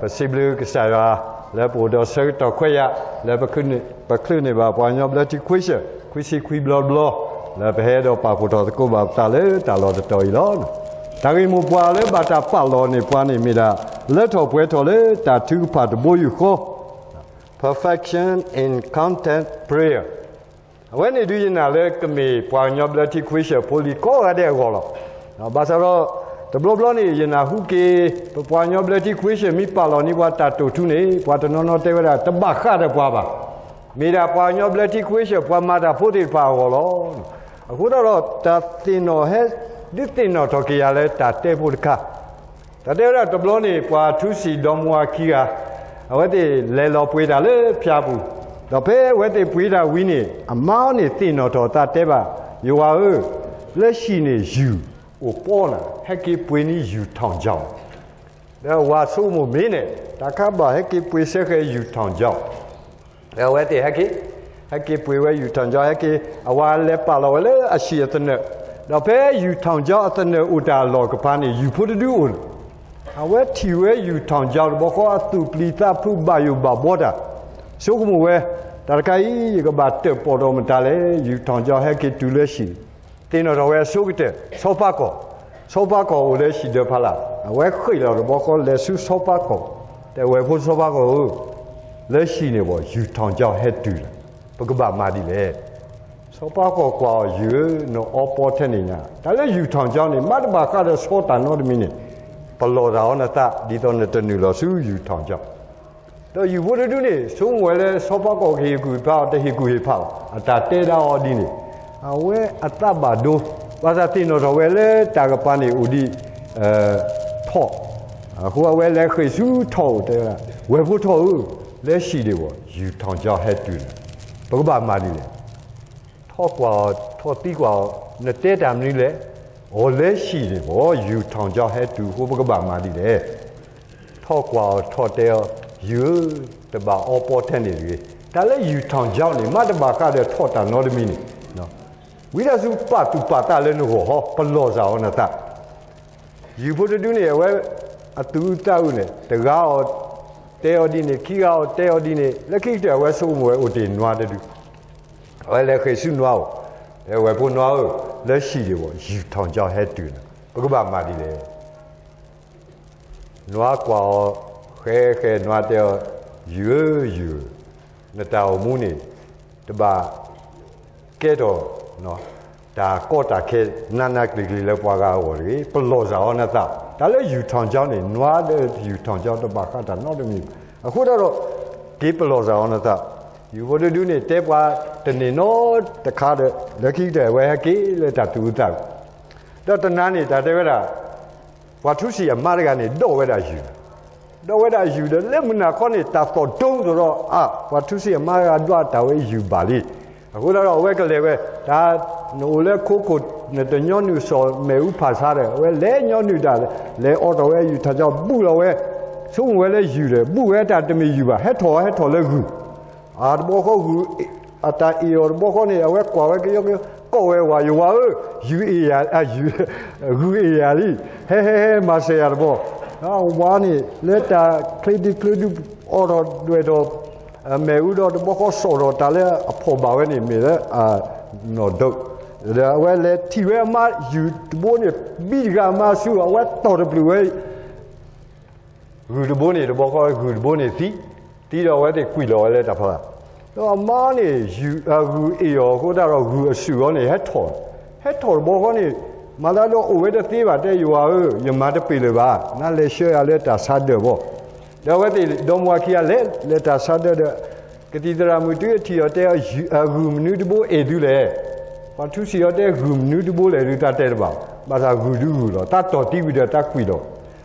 ပစံးဘျုးကစၢ်ယွၤ လၢပအိၣ်ဒီးဆၢကတီၢ်ခွဲးယာ် လၢပချုးန့ၢ်ဘၣ်ပှၤကညီဘျၢထံခွ့ရှၢၣ် ခွံဆံခွံဘျီတဘျီ လၢပဟဲဒီးပာ်ဖှိၣ်ထီၣ်သကိးဘၣ်ပသးလၢတၢ်လီၢ်တတီၤအံၤလီၤ. တၢ်ဂ့ၢ်မိၢ်ပှၢ်လၢဘၣ်တၢ်ပာ်လီၤန့ၢ်ပှၤန့ၣ်မ့ၢ်ဒၣ် လၢထီၣ်ပှဲၤထီၣ်လၢတၢ်ထုကဖၣ်တဘိယူၢ်ဃီ Perfection in Contempt Prayer. အဝဲန့ၣ်ဒုးယနာ်လၢကမ့ၢ်ပှၤကညီဘျၢထံခွ့ရှၢၣ်ဖိလံၤကိးဂၤဒဲးအဂီၢ်လီၤ. ဘၣ်ဆၣ်ဒီး တဘျီဘျီန့ၣ် ယနၢ်ဟူက့ၤ ပပှၤကညီဘျၢထံခွ့ရှၢၣ်မ့ၢ်ပာ်လီၤန့ၢ်ပှၤတၢ်တိာ်ထူန့ၣ် ပှၤတနီၤနီၤတဲဝဲဒၣ် တဘၣ်ဃးဒီးပှၤဘၣ်. မ့ၢ်ဒၣ်ပှၤကညီဘျၢထံခွ့ရှၢၣ် ပှၤမၤတၢ်ဖိသ့ၣ်တဖၣ်အဂီၢ်လီၤ. အဃိသတးဒီး တၢ်သ့ၣ်နီၣ်ဟဲ ဒုးသ့ၣ်နီၣ်ထီၣ်က့ၤယၤလၢတၢ်တဲဖိတခါ တၢ်တဲဝဲဒၣ်တဘျီန့ၣ် ပှၤထူစံၣ်ဒီမါဝၤခံဂၤ အဝဲသ့ၣ်လဲၤလီၤပှ့ၤတၢ်လၢဖၠါပူၤ, ဒီးဖဲအဝဲသ့ၣ်ပှ့ၤတၢ်ဝံၤန့ၣ် အမါအီၤန့ၣ်သ့ၣ်နီၣ်ထီၣ်အသးတဲဘၣ်, ယဝၤဧၢ, လၢဟံၣ်န့ၣ်ယုၢ်အိၣ်ပီနၤ, ဟဲက့ၤပှ့ၤန့ၢ်ယုၢ်ထီၣ်ကၠီ, ဒီးဝၤဆိကမိၣ်မ့ၢ်န့ၣ် တၢ်ခါဘၣ်ဟဲက့ၤပှ့ၤစဲဃဲၤယုၢ်ထီၣ်ကၠီ ဒီးအဝဲသ့ၣ်ဟဲက့ၤ, ဟဲက့ၤပှ့ၤဝဲယုၢ်ထီၣ်ကၠီ ဟဲက့ၤ အဝၤလဲၤပာ်လီၤဝဲလၢအဟံၣ်အသနၢၣ်, ဒီးဖဲယုၢ်ထီၣ်ကၠီအသနၢၣ်အိၣ်တၢ်အလီၢ်ကပၤန့ၣ် ယုၢ်ဖိတဒုအိၣ်န့ၣ်, အဝဲထံၣ်ဝဲယုၢ်ထီၣ်ကၠီတဘျီဃီ အသူၣ်ပျံၤသးဖုးဘၣ်ယိၣ်ဘၣ်ဘှီတၢ်, ဆိကမိၣ်ဝဲ, တၢ်တခါအံၤ ယကဘၣ်တၢၣ်ပီၣ်ဒီးမတၤလဲၣ်, ယုၢ်ထီၣ်ကၠီဟဲက့ၤတုၤလၢဟံၣ်, သ့ၣ်နီၣ်ထီၣ်ဝဲအဆိကတၢၢ် ဆီဖါကီၢ်, ဆီဖါကီၢ်အိၣ်လၢဟံၣ်ဒၢးဖးလၢ်, အဝဲဃ့ၢ်လီၤတဘျီဃီ လဲၤဆူဆီဖါကီၢ်, တဲဝဲဖိဆီဖါကီၢ်ဧၢ, လၢဟံၣ်န့ၣ်ဘၣ် ယုၢ်ထီၣ်ကၠီဟဲတုၤလီၤ, ပကဘၣ်မၤဒ်လဲၣ်. ဆီဖါကီၢ်ကွၢ်အီၤ ယုၢ်ဧၢ, နအီပီထဲန့ၣ်ညါ, တၢ်လၢယုၢ်ထီၣ်ကၠီန့ၣ် မ့ၢ်တဘၣ်ဃးဒီးဆီတၢ်နီတမံၤန့ၣ်, ပလီၢ်သးအီၤနသး ဒ်သိးနတနုာ်လီၤဆူယုၢ်ထီၣ်ကၠီ ဒီးယုၢ်ဖိတဒုန့ၣ် ဆိကမိၣ်ဝဲလၢဆီဖါကီၢ်ကဟ့ၣ်ကူၣ်ဟ့ၣ်ဖးအီၤ တဟ့ၣ်ကူၣ်ဟ့ၣ်ဖးအီၤ အတၢ်တဲဒၣ်အီၤဒ်န့ၣ်, အဝဲအသးဘၣ်ဒိ, ဘၣ်ဆၣ်သ့ၣ်နီၣ်ထီၣ်ဝဲလၢတၢ်ကပၤန့ၣ်အိၣ်ဒ် ထီၣ်, အဃိအဝဲလဲၤဃ့ၢ်ဆူထီၣ်အိၣ်တဲဝဲဒၣ်, ဝဲၢ်ဖိထီၣ်ဧၢ, လၢဟံၣ်ဒၣ်ဝဲ ယုၢ်ထီၣ်ကၠီဟဲတုၤလီၤ, ပကဘၣ်မၤဒ်လဲၣ်. ထီၣ်ကွၢ်အီၤ ထီၣ်သံကွၢ်အီၤ, နတဲတၢ်မနုၤလဲၣ်, အီၤလၢဟံၣ်န့ၣ်ဘၣ် ယုၢ်ထီၣ်ကၠီဟဲတုၤအဃိ ပကဘၣ်မၤဒ်လဲၣ်. ထီၣ်ကွၢ်အီၤထီၣ်တဲအီၤ, ယုၢ်ဧၢ, တဘၣ်အီပီထဲန့ၣ်တဂ့ၤ, တၢ်လၢယုၢ်ထီၣ်ကၠီန့ၣ် မ့ၢ်တဘၣ်ဃးဒီးထီၣ်တၢ်နီတမံၤန့ၣ်, ဝံသးစူၤပာ်သူၣ်ပာ်သးလၢနဂီၢ်ဟီ ပလီၢ်သးအီၤနသး ယုၢ်ဖိတဒုန့ၣ် အဝဲအသူၣ်အုးသးအုးန့ၣ် တဂၤအီၤတဲအီၤဒ်န့ၣ် ခံဂၤအီၤတဲအီၤဒ်န့ၣ် လၢခံကတၢၢ်အဝဲဆိကမိၣ်ဝဲအိၣ်တ့ၢ်နွားတဒု, အဝဲလဲၤဃ့ၢ်ဆူနွားအိၣ်, တဲဝဲၢ်ဖိနွားဧၢ, လၢဟံၣ်ဒၣ်ဝဲ ယုၢ်ထီၣ်ကၠီဟဲတုၤလီၤ, ပကဘၣ်မၤဒ်လဲၣ်. နွားကွၢ်အီၤ, ဃဲဃဲနွားတဲအီၤ, ယုၢ်ဧၢယုၢ်ဧၢ, နတၢ်အိၣ်မူန့ၣ် တဘၣ်ကဲထီၣ် တၢ်ကီတၢ်ခဲနးနးကျံၤကျံၤလၢပှၤဂၤအဂီၢ်တဂ့ၤ, ပလီၢ်သးအီၤနသး, တၢ်လၢယုၢ်ထီၣ်ကၠီန့ၣ် နွားဒီးယုၢ်ထီၣ်ကၠီတဘၣ်ဃးတၢ်နီတမံၤ, အဃိသတးဒီး က့ၤပလီၢ်သးအီၤနသး, ယုၢ်ဖိတဒုန့ၣ် တဲပှၤတန့ၢ်နီတခါဒီး လၢခံကတၢၢ်အဝဲဟဲက့ၤလၢတၢ်သူၣ်အုးသးအုး, ဒီးတနၤန့ၣ် တၢ်တဲဝဲဒၣ် ပှၤထူစံၣ်အမါတဂၤန့ၣ် ဒိးဝဲဒၣ်ယုၢ်, ဒိးဝဲဒၣ်ယုၢ်ဒီး လၢမုၢ်နၤခီန့ၣ် တၢ်သီၣ်ဒိသိးဒီး အါ ပှၤထူစံၣ်အမါတဂၤဒွးတၢ်ဝဲယုၢ်ဘၣ်လံ. အဃိသတးဒီး အဝဲကလဲၤဝဲ, တၢ်နအိၣ်လၢခိခိၣ် နတညီနုၢ်စီၤမဲာ်အူဖၣ်ဆါဒီး အဝဲလဲၤညီနုၢ်တၢ်, လဲၤအိးထီၣ်ဝဲယုၢ်ထီၣ်ကၠီ ဘုၣ်လီၤဝဲ, ဆိကမိၣ်ဝဲလၢယုၢ်ဒီး ဘုၣ်ဝဲတၢ်တမ့ၢ်ယုၢ်ဘၣ် ဟဲထီၣ်ဟဲထီၣ်လၢဂုၢ် အတဘျီဃီဂုၢ်, အတၢ်အ့ၣ်အီၤတဘျီဃီန့ၣ် အဝဲကွၢ်ဝဲကယီကယီ, ကိးဝဲဝၤ ယဝၤဧၢ, ယုၢ်အ့ၣ်ယၤ, ဂုၢ်အ့ၣ်ယၤလံ, ဟဲဟဲဟဲ မၤစၢၤယၤတဘျီ, ဝၤန့ၣ် လၢတၢ်ချ့ဒုချ့ဒု အိးထီၣ်ဒွဲၣ်ထီၣ် မဲာ်အူဒီးတဘျီဃီ စိာ်ထီၣ်တၢ်လၢအဖှီၣ်ဘၣ်ဝဲန့ၣ် မ့ၢ်လၢ နီၢ်ဒိး, ဒီးအဝဲလဲၤထံၣ်ဝဲအမါယုၢ်တဘိန့ၣ် ဘံတဂၤအမါဆူ အဝဲတီၢ်တပျုာ်ဝဲ ဂုၢ်တဘိန့ၣ် တဘျီဃီဂုၢ်တဘိန့ၣ်သံ, သံဒီးအဝဲသ့ၣ်ကွံာ်လီၤဝဲလၢတၢ်ဖီလာ်, ဒီးအမါန့ၣ် ဂုၢ်အ့ၣ်အီၤအဃိသတးဒီး ဂုၢ်အစုၣ်အီၤန့ၣ် ဟဲထီၣ်, ဟဲထီၣ်တဘျီဃီန့ၣ် မၤသးဒီးအိၣ်ဝဲတသ့ဘၣ် တဲယဝၤဧၢ, ယမၤတပ့ၢ်လၢၤဘၣ်, နလဲၤဆှၢယၤလၢတၢ်ဆါဒၢးဘၣ်, ဒီးအဝဲသ့ၣ်ဒီမါဝၤခံဂၤလဲၤ လဲၤတၢ်ဆါဒၢးဒီး ကသံၣ်သရၣ်မုၣ်တုၤအထံၣ်အီၤတဲအီၤ ဂုၢ်မနုၤတဘိအ့ၣ်သုလဲၣ်, ပှၤထူစံၣ်အီၤတဲဂုၢ်မနုၤတဘိလဲၣ်ဒုး တၢ်တဲတဘၣ်, ဘၣ်ဆၣ်ဂုၢ်ဒုဂုၢ်လီၤ တၢ်တီၢ်သံဝံၤဒီးတၢ်ကွံာ်လီၤ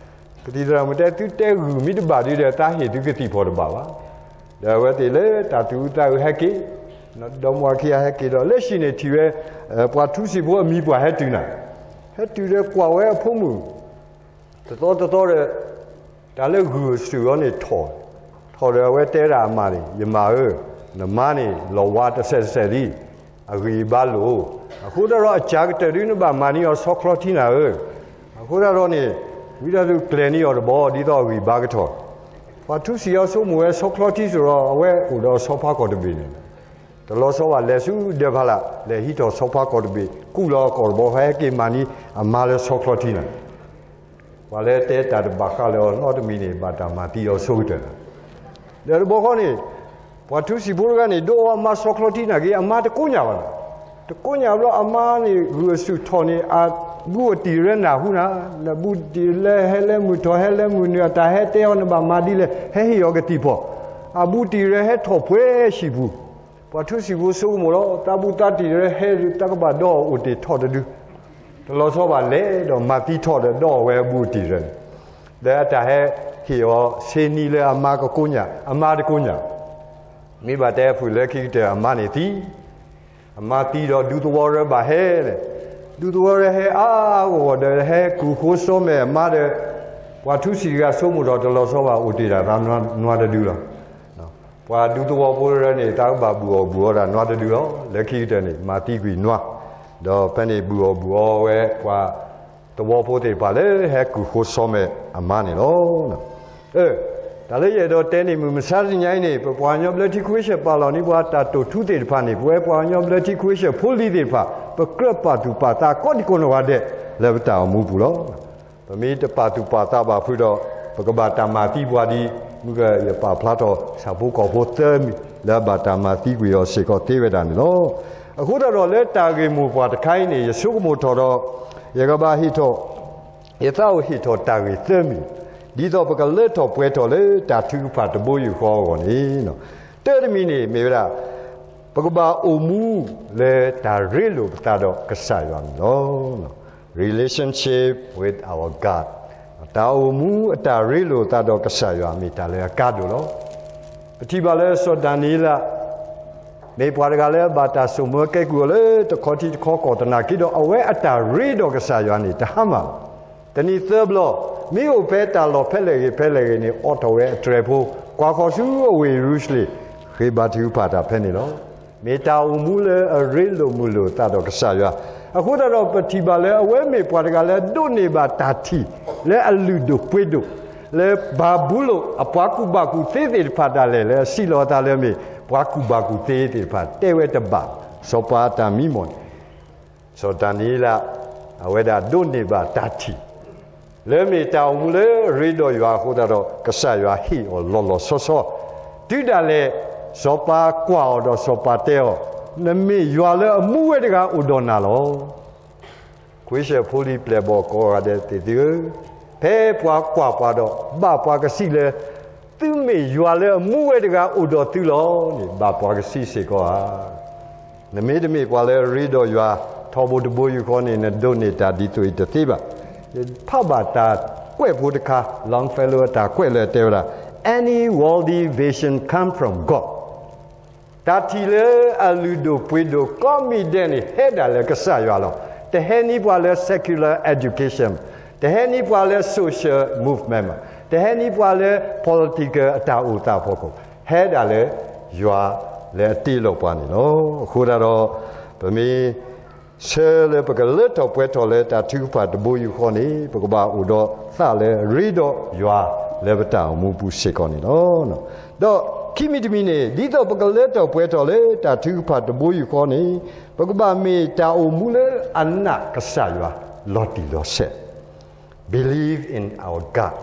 ကသံၣ်သရၣ်မုၣ်တဲ သုတဲဂုၢ်မ့ၢ်တဘၣ်ဒုးဒီး တၢ်ဟ့ၣ်သုကသံၣ်ဖီၣ်တဘၣ်ဘၣ်, ဒီးအဝဲသ့ၣ်လၢတၢ်သူၣ်အုးသးအုးဟဲက့ၤ, ဒီမါဝၤခံဂၤဟဲက့ၤဒီး လၢဟံၣ်န့ၣ်ထံၣ်ဝဲ ပှၤထူစံၣ်ဖိအမံၤပှၢ်ဟဲတုၤနၤ, ဟဲတုၤဒီးကွၢ်ဝဲအဖိမုၣ် တသီတသီဒီး တၢ်လၢဂုၢ်အစုၣ်အီၤန့ၣ်ထီၣ်, ထီၣ်ဒီးအဝဲတဲဒၣ်အမါန့ၣ် ယမါဧၢ, နမါန့ၣ် လီၤဝါတစဲးတစဲးလံ, အဂံၢ်အဘါလိာ်, အဃိသတးဒီးအစှၤကတၢၢ်ဒုးနဘၣ်မၤန့ၢ်အီၤဆီချီထံနၤဧၢ, အဃိသတးဒီးန့ၣ် ဝံသးစူၤကျဲၤန့ၢ်အီၤတဘျီ ဒ်သိးအဂံၢ်အဘါကထီၣ် ပှၤထူစံးအီၤဆိကမိၣ်ဝဲဆီချီထံစ့ၢ်ဒီး အဝဲအိၣ်ဒီးဆီဖါကီၢ်တဘ့ၣ်န့ၣ်, တလီၤဆီဘၣ် လဲၤဆူဒၢးဖးလာ် လဲၤဟံးထီၣ်ဆီဖါကီၢ်တဘ့ၣ် ကူၣ်လီၤအကီၢ်တဘီဖဲက့ၤမၤန့ၢ်အမါလၢဆီချီထံန့ၣ်, ပှၤလၢတဲတၢ်တဘၣ်ဃးလၢအီၤနီတမံၤန့ၣ် ဘၣ်တၢ်မၤသံအီၤဆိကတၢၢ်လီၤ. ဒီးတဘျီဃီန့ၣ် ပှၤထူစံးဖိတဂၤန့ၣ် ဒိးအီၤအမါဆီချီထံနာ်က့ အမါတကိးညၣ်ဘၣ်နီၤ. တကိးညၣ်ဘျီ အမါန့ၣ်ဂုာ်အစုၣ်ထီၣ်န့ၣ် အဘူးအတံၢ်ရဲနၢ်ဟူနၤ, နဘူးတံၢ်လၢဟဲလၢမုၢ်ထီၣ်ဟဲလၢမုၢ်နုာ် အတၢ်ဟဲတဲအီၤ နဘၣ်မၤဒ်လဲၣ် ဟဲဟ့ၣ်အီၤကသံၣ်ဖီၣ်, အဘူးတံၢ်ရဲဟဲထီၣ်ပှဲၤဟံၣ်ပူၤ, ပှၤထူစံးဖိဆိကမိၣ်လီၤ တၢ်ဘူးတံၢ်ရဲဟဲဒုး တၢ်ကဘၣ်ဒီးအီၤအိၣ်တ့ၢ်ထီၣ်တဒု တလီၤဆီဘၣ်လဲၤဒီးမၤသံထီၣ်ဒီးဒီးအီၤဝဲအဘူးအတံၢ်ရဲန့ၣ်, ဒီးအတၢ်ဟဲဟ့ၣ်အီၤဆ့နံၤလၢအမါကကိးညၣ် အမါတကိးညၣ်, မ့ၢ်ဘၣ်တဲအဖုၣ်လၢခံကတၢၢ်အမါန့ၣ်သံ အမါသံဒီးဒူသဝီရၢဘၣ်ဟဲလဲၣ်, ဒူသဝီရၢဟဲအါအါဂီၢ်ဂီၢ်ဒီးဟဲကုၢ်ဃိစီမဲာ်အမါဒီး, ပှၤထူစံးတဂၤဆိကမိၣ်ထီၣ်တလီၤဆီဘၣ် အိၣ်တ့ၢ်ဒၣ်သးနွားတဒုလီၤ. ပှၤဒူသဝီဖိရၢန့ၣ် တၢ်ကဘၣ်ဘူးအီၣ်ဘူးအီဒၣ်နွားတဒုလီၤ. လၢခံကတၢၢ်န့ၣ် မၤသံကွံာ်နွား, ဒီးဖဲန့ၣ်ဘူးအီၣ်ဘူးအီဝဲ ပှၤသဝီဖိသ့ၣ်တဖၣ်လၢဟဲကုၢ်ဃိစီမဲာ်အမါန့ၣ်လီၤ. တၢ်လၢယအဲၣ်ဒိးတဲန့ၣ် မုၢ်မဆါတနံၤညါအံၤန့ၣ် ပပှၤကညီဘျၢထံခဝ့ၡၢၣ်ပာ်လီၤန့ၢ်ပှၤ တၢ်တိာ်ထူသ့ၣ်တဖၣ်န့ၣ် ပဝဲပှၤကညီဘျၢထံခဝ့ၡၢၣ်ဖိလံၤသ့ၣ်တဖၣ် ပကြၢးပာ်သူၣ်ပာ်သးကိးဒံကိးနီၢ်ဂၤဒဲး လၢပတၢ်အိၣ်မူပူၤလီၤ. ပမ့ၢ်တပာ်သူၣ်ပာ်သးဘၣ်ဖုးဒီး ပကဘၣ်တၢ်မၤသံပှၤဒ် မုၢ်ဂီၤယပာ်ဖျါထီၣ် ဆၣ်ဖိကီၢ်ဖိသၢမံၤ လၢအဘၣ်တၢ်မၤသံကွံာ်အီၤစ့ၢ်ကီးသ့ဝဲဒၣ်န့ၣ်လီၤ. အဃိသတးဒီးလၢတၢ်ဂ့ၢ်မိၢ်ပှၢ်တခါအံၤန့ၣ် ယဆိကမိၣ်ထီၣ်ဒီး ယကဘၣ်ဟ့ၣ်ထီၣ် ယသးအိၣ်ဟ့ၣ်ထီၣ်တၢ်ဂ့ၢ်သၢမံၤ ဒ်သိးပကလၢထီၣ်ပှဲၤထီၣ်လၢတၢ်ထုကဖၣ်တဘိယူၢ်ဃီအဂီၢ်န့ၣ်, တၢတမံၤန့ၣ်မ့ၢ်ဝဲဒၣ် ပကဘၣ်အိၣ်မူလၢတၢ်ရ့လိာ်ပသးဒီးကစၢ်ယွၤန့ၣ်လီၤ. Relationship with our God, တၢ်အိၣ်မူအတၢ်ရ့လိာ်သးဒီးကစၢ်ယွၤမ့ၢ်တၢ်လၢအကါဒိၣ်လီၤ. ပထံၣ်ဘၣ်လၢစီၤဒၤနံးယ့လး မ့ၢ်ပှၤတဂၤလၢအဘၣ်တၢ်စိာ်မၢကဲကုၢ်အီၤလၢတခီထံတခီကီၢ်သနာ်က့ဒီး အဝဲအတၢ်ရ့ဒီးကစၢ်ယွၤန့ၣ် တဟါမၢ်လီၤ. တနံၤသၢဘျီ မ့ၢ်အိၣ်ဖဲတၢ်လီၢ်ဖဲလဲၣ်ဂ့ၤဖဲလဲၣ်ဂ့ၤန့ၣ် အိးထီၣ်ဝဲအတြဲၤဖိ ကွၢ်ဃီၤဆူအဝ့ၢ်ယရူၤၡလ့ၣ် ဃ့ဘါထုကဖၣ်တၢ်ဖဲန့ၣ်လီၤ. မ့ၢ်တၢ်အိၣ်မူလၢအရ့လိာ်မုာ်လိာ်အသးဒီးကစၢ်ယွၤ, အဃိသတးဒီးပထံၣ်ဘၣ်လၢအဝဲမ့ၢ်ပှၤတဂၤလၢအဒိးန့ၢ်ဘၣ်တၢ်ထံၣ်လၢအလုၢ်ဒိၣ်ပှ့ၤဒိၣ်, လၢဘၤဘူလိၣ်အပှၤကူၣ်ဘၣ်ကူၣ်သ့သ့ၣ်တဖၣ်ဒၣ်လဲာ် လၢအစံးလီၤအသးလၢအမ့ၢ်ပှၤကူၣ်ဘၣ်ကူၣ်သ့သ့ၣ်တဖၣ် တဲဝဲတဘၣ် စီၤပၤအတၢ်မံမီၢ်န့ၣ် စီၤဒၤနံးယ့လး အဝဲဒၣ်ဒိးန့ၢ်ဘၣ်တၢ်ထံၣ် လၢမ့ၢ်တၢ်အိၣ်မူလၢအရ့ဒီးယွၤအဃိသတးဒီး ကစၢ်ယွၤဟ့ၣ်အီၤလီၤလီၤဆီဆီ, တုၤဒၣ်လဲာ် စီၤပၤကွၢ်အီၤဒီးစီၤပၤတဲအီၤ, နမ့ၢ်ယွၤလၢအမူဝဲတဂၤအိၣ်ဒီးနၤလီၤ. ခဝ့ၡၢၣ်ဖိလံၤပျဲၢ်ဘီၣ်ကိးဂၤဒဲးသ့ၣ်သုဧၢ, ဖဲပှၤကွၢ်ပှၤဒီးဘၣ်ပှၤကစံးလၢ သုမ့ၢ်ယွၤလၢအမူဝဲတဂၤအိၣ်ဒီးသုလီၤန့ၣ် ဘၣ်ပှၤကစံးစ့ၢ်ကီးဧါ. နမ့တမ့ၢ်ပှၤလၢအရ့ဒီးယွၤ ထီဘိတဘိယူၢ်ဃီန့ၣ် နဒိးန့ၢ်တၢ်ဒ်သိးအံၤတသ့ဘၣ်. ယဖးဘၣ်တၢ်ကွဲးဖိတခါ Longfellow အတၢ်ကွဲးလၢအတဲဝဲဒၣ်, Any worldly vision come from God. တၢ်ထံၣ်လၢအလုၢ်ဒိၣ်ပှ့ၤဒိၣ်ကိးမံၤဒဲးန့ၣ် ဟဲဒၣ်လၢကစၢ်ယွၤလီၤ. တဟဲနံၤပှၤလၢ secular education, တဟဲနံၤပှၤလၢ social movement, တဟဲနံၤပှၤလၢ political အတၢ်အိၣ်သးအဖီခိၣ်, ဟဲဒၣ်လၢယွၤလၢအတ့လီၤပှၤန့ၣ်လီၤ. အဃိသတးဒီး ပမ့ၢ် ဆၢလၢပကလၢထီၣ်ပှဲၤထီၣ်လၢတၢ်ထုကဖၣ်တဘိယူၢ်ဃီန့ၣ် ပကဘၣ်အိၣ်ဒီးသးလၢအရ့ဒီးယွၤလၢပတၢ်အိၣ်မူပူၤစ့ၢ်ကီးန့ၣ်လီၤ. ဒီးခံမံၤတမံၤန့ၣ် ဒ်သိးပကလၢထီၣ်ပှဲၤထီၣ်လၢတၢ်ထုကဖၣ်တဘိယူၢ်ဃီန့ၣ် ပကဘၣ်မ့ၢ်တၢ်အိၣ်မူလၢအနာ်ကစၢ်ယွၤလီၤတံၢ်လီၤဆဲး, believe in our God.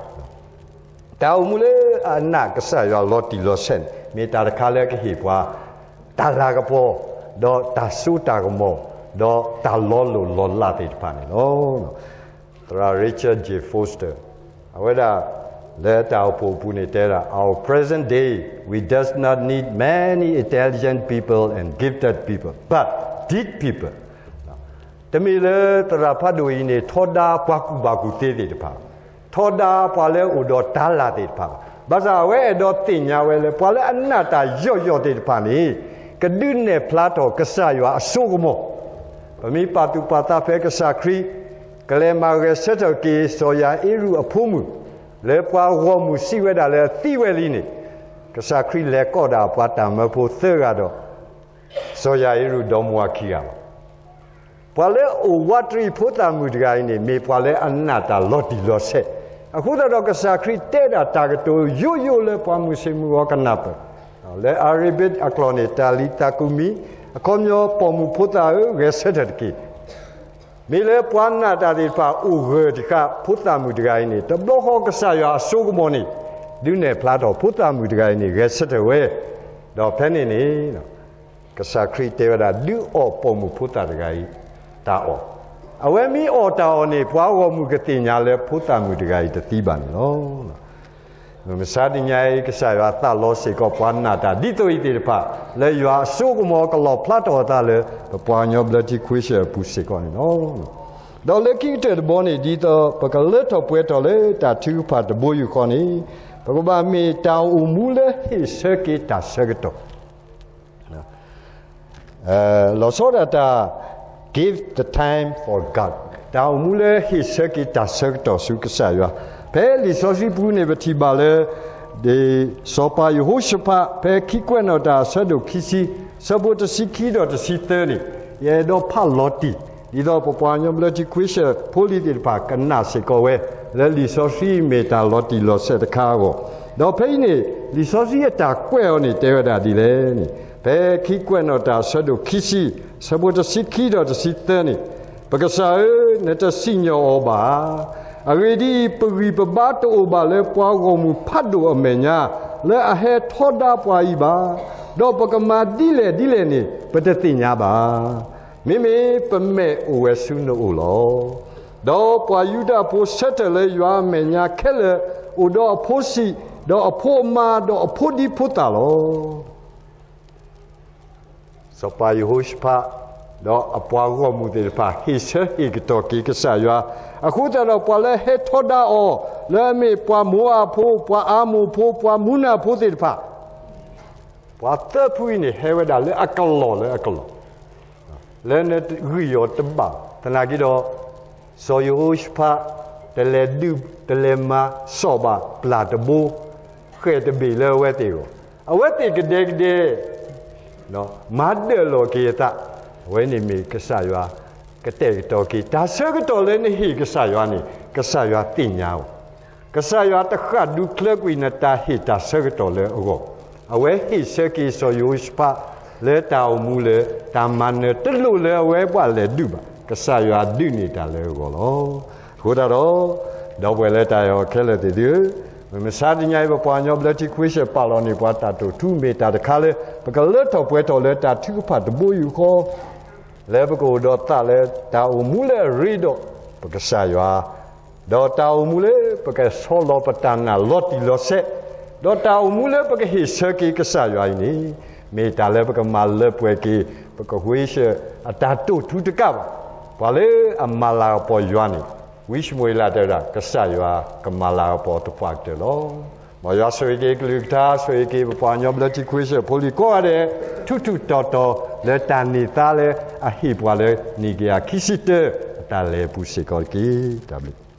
တၢ်အိၣ်မူလၢအနာ်ကစၢ်ယွၤလီၤတံၢ်လီၤဆဲးန့ၣ် မ့ၢ်တၢ်တခါလၢကဟ့ၣ်ပှၤ တၢ်လၤကပီၤ, ဒီးတၢ်စိတၢ်ကမီၤ, ဒီးတၢ်လီၤလိၢ်လီၤလးသ့ၣ်တဖၣ်န့ၣ်လီၤ. သရၣ် Richard J Foster အဝဲဒၣ် လၢတၢ်အိၣ်ဖှိၣ်အပူၤန့ၣ်တဲဒၣ်, Our present day, we does not need many intelligent people and gifted people, but deep people. တမ့ၢ်လၢသရၣ်ဖးဒိၣ်အံၤန့ၣ် ထီဒါပှၤကူၣ်ဘၣ်ကူၣ်သ့သ့ၣ်တဖၣ်, ထီဒါပှၤလၢအအိၣ်ဒီးတၢ်လၤသ့ၣ်တဖၣ်ဘၣ်. ဘၣ်ဆၣ်အဝဲအဲၣ်ဒိးသ့ၣ်ညါဝဲလၢ ပှၤလၢအနာ်တၢ်ယိာ်ယိာ်သ့ၣ်တဖၣ်န့ၣ် ကဒုးနဲၣ်ဖျါထီၣ်ကစၢ်ယွၤအစိကမီၤ. ပမ့ၢ်ပာ်သူၣ်ပာ်သးဖဲကစၢ်ခရံာ် ကလဲၤမၤဂဲၤဆၢထၢၣ်က့ၤ စီၤယၤအ့ရူၣ်အဖိမုၣ် လၢပှၤဂီၢ်မုၢ်စံးဝဲဒၣ်လၢအသံဝဲလံန့ၣ်, ကစၢ်ခရံာ်လဲၤကိးဒၣ်ပှၤတၢ်မၢဖိသၢဂၤဒီး စီၤယၤအ့ရူၣ်ဒီမါဝၤခံဂၤလီၤ. ပှၤလၢအအိၣ်ဝးတရံးဖိသၣ်မုၣ်တဂၤအံၤန့ၣ် မ့ၢ်ပှၤလၢအနာ်တၢ်လီၤတံၢ်လီၤဆဲး, အဃိသတးဒီးကစၢ်ခရံာ်တဲဒၣ်တၢ်ကတိၤယိယိလၢပှၤမုၢ်ဆ့ၣ်မုၢ်ဂီၤကနၢ်ပၢၢ်, လၢအၤရ့ဘ့းအကျိာ်န့ၣ် တၤလံၤသးကူမံၤ, အခီပညီပိာ်မုၣ်ဖိသၣ်ဧၢ ဂဲၤဆၢထၢၣ်တက့ၢ်. မ့ၢ်လၢပှၤနာ်တၢ်သ့ၣ်တဖၣ်အိၣ်ဂၢၢ်တဃၣ် ဖိသၣ်မုၣ်တဂၤအံၤန့ၣ် တဘျီဃီကစၢ်ယွၤအစိကမီၤန့ၣ် ဒုးနဲၣ်ဖျါထီၣ်ဖိသၣ်မုၣ်တဂၤအံၤန့ၣ် ဂဲၤဆၢထၢၣ်ဝဲ, ဒီးဖဲန့ၣ်န့ၣ် ကစၢ်ခရံာ်တဲဝဲဒၣ် ဒုးအီၣ်ပိာ်မုၣ်ဖိသၣ်တဂၤအံၤတၢ်အီၣ်, အဝဲမ့ၢ်အီၣ်တၢ်အီၣ်န့ၣ် ပှၤဂီၢ်မုၢ်ကသ့ၣ်ညါလၢဖိသၣ်မုၣ်တဂၤအံၤတသံဘၣ်န့ၣ်လီၤ. မုၢ်မဆါတနံၤအံၤ ကစၢ်ယွၤသးလီစ့ၢ်ကီးပှၤနာ်တၢ်ဒ်သိးအံၤသ့ၣ်တဖၣ် လၢယွၤအစိကမီၤကလီၣ်ဖျါထီၣ်အသးလၢ ပပှၤကညီဘျၢထံခဝ့ၡၢၣ်အပူၤစ့ၢ်ကီးန့ၣ်လီၤ. ဒီးလၢခံကတၢၢ်တဘီန့ၣ် ဒ်သိးပကလၢထီၣ်ပှဲၤထီၣ်လၢတၢ်ထုကဖၣ်တဘိယူၢ်ဃီန့ၣ် ပကဘၣ်မ့ၢ်တၢ်အိၣ်မူလၢဟ့ၣ်ဆၢက့ၤတၢ်ဆၢကတီၢ် လီၤဆီဒၣ်တၢ် give the time for God တၢ်အိၣ်မူလၢဟ့ၣ်ဆၢက့ၤတၢ်ဆၢကတီၢ်ဆူကစၢ်ယွၤ, ဖဲလံာ်စီဆှံပူၤန့ၣ် ပထံၣ်ဘၣ်လၢ စီၤပၤယဟိၤၡဖး ဖဲခံကွဲးနီၣ်တၢ်အဆၢဒိၣ်ခံဆံ ဆၢဖိတဆံခံဒီးတဆံသၢန့ၣ် ယအဲၣ်ဒိးဖးလီၤတံၢ် ဒ်သိးပပှၤကညီဘျၢထံခဝ့ၡၢၣ်ဖိလံၤသ့ၣ်တဖၣ်ကနၣ်စ့ၢ်ကီးဝဲ လၢလံာ်စီဆှံမ့ၢ်တၢ်လီၤတံၢ်လီၤဆဲးတခါအဂီၢ်, ဒီးဖဲအံၤန့ၣ် လံာ်စီဆှံအတၢ်ကွဲးအီၤန့ၣ် တဲဝဲဒၣ်ဒ်လဲၣ်န့ၣ် ဖဲခံကွဲးနီၣ်တၢ်အဆၢဒိၣ်ခံဆံ ဆၢဖိတဆံခံဒီးတဆံသၢန့ၣ်, ပကစၢ်ဧၢ, နတစံၣ်ညီၣ်အီၤဘၣ်ဧါ. အဂ့ၢ်ဒ်အံၤ, ပဂံၢ်ပဘါတအိၣ်ဘၣ်လၢပှၤဂီၢ်မုၢ်ဖးဒိၣ်အမဲာ်ညါ လၢအဟဲထီဒါပှၤအံၤဘၣ်, ဒီးပကမၤဒ်လဲၣ်ဒ်လဲၣ်န့ၣ် ပတသ့ၣ်ညါဘၣ်. မ့မ့ၢ်ပမဲာ်အိၣ်ဝဲဆူနအိၣ်လီၤ. ဒီးပှၤယူဒၤဖိဆၢထၢၣ်လၢယွၤအမဲာ်ညါခဲလၢာ် အိၣ်ဒီးအဖိဆံး, ဒီးအဖိအမါ, ဒီးအဖိဒံဖိသၣ်လီၤ. စီၤပၤယဟိၤၡဖး ဒီးအပှၤဂီၢ်မုၢ်သ့ၣ်တဖၣ် ဟ့ၣ်ဆၢဟ့ၣ်ကတီၢ်က့ၤကစၢ်ယွၤ, အဃိသတးဒီး ပှၤလၢဟဲထီဒါအီၤ လၢအမ့ၢ်ပှၤမိၤအၤဖိ, ပှၤအၤမိၣ်ဖိ, ပှၤမူနၤဖိသ့ၣ်တဖၣ်, ပှၤသၢဖုအံၤန့ၣ် ဟဲဝဲဒၣ်လၢအကလီၢ်လၢအကလီၢ် လၢနဂံၢ်ယီၤတဘၣ်, သနာ်က့ဒီး စီၤယဟိၤၡဖး တလဲၤဒုးတလဲၤမၤ စီၣ်ဘၣ်ပျၢ်တဘိ ဃဲၣ်တဘ့ၣ်လၢအဝဲသ့ၣ်အဂီၢ်, အဝဲသ့ၣ်ကဒဲကဒဲ မၤဒၢၣ်လီၤက့ၤအသး, အဝဲန့ၣ်မ့ၢ်ကစၢ်ယွၤ ကတဲာ်ကတီၤက့ၤ တၢ်ဆၢကတီၢ်လၢနဟ့ၣ်ကစၢ်ယွၤန့ၣ် ကစၢ်ယွၤသ့ၣ်ညါအီၤ, ကစၢ်ယွၤတဃၣ်ဒူချၢကွံာ်နတၢ်ဟ့ၣ်တၢ်ဆၢကတီၢ်လၢအဂီၢ်, အဝဲဟ့ၣ်ဆၢက့ၤစီၤယဟိၤၡဖး လၢတၢ်အိၣ်မူလၢ တၢ်မၤနၢၤတလိၣ်လၢအဝဲဘၣ်လဲၤဒုးဘၣ်, ကစၢ်ယွၤဒုးန့ၢ်တၢ်လၢအဂီၢ်လီၤ. အဃိသတးဒီး ဒီပုၢ်ဝဲၢ်လၢတၢ်အဲၣ်အီၤခဲလၢာ်သ့ၣ်သုဧၢ, မုၢ်မဆါတနံၤအံၤ ပပှၤကညီဘျၢထံခဝ့ၡၢၣ်ပာ်လီၤန့ၢ်ပှၤတၢ်တိာ်ထူ မ့ၢ်တၢ်တခါလၢ ပကလၢထီၣ်ပှဲၤထီၣ်လၢတၢ်ထုကဖၣ်တဘိယူၢ်ဃီ လၢပကအိၣ်ဒီးသးလၢတၢ်အိၣ်မူလၢအရ့ဒီးပကစၢ်ယွၤ, ဒီးတၢ်အိၣ်မူလၢပကဆီလီၤပတၢ်နာ်လီၤတံၢ်လီၤဆဲး, ဒီးတၢ်အိၣ်မူလၢပကဟ့ၣ်ဆၢက့ၤကစၢ်ယွၤအံၤန့ၣ် မ့ၢ်တၢ်လၢပကမၤလၢပှဲၤက့ၤ ပကဝ့ၢ်ဆၢၣ်အတၢ်တိာ်ထူတကးဘၣ်. ပှၤလၢအမၤလၤကပီၤယွၤန့ၣ် ဝံၡမူၤအ့လးတဲဝဲဒၣ် ကစၢ်ယွၤကမၤလၤကပီၤသပှၢ်ကတၢၢ်လီၤ. မ်ယွၤဆိၣ်ဂ့ၤက့ၤကလုၢ်ကထါ ဆိၣ်ဂ့ၤက့ၤပပှၤကညီဘျၢထံခဝ့ၡၢၣ်ဖိလံၤကိးဂၤဒဲး ထူးထူးတီၤတီၤလၢတၢ်န့ၢ်သါလၢအဟ့ၣ်ပှၤလၢနံၣ်ကယၤခံဆံတၢ အတၢ်လဲၤအပူၤစ့ၢ်ကီးတက့ၢ်. တၢ်ဘျုး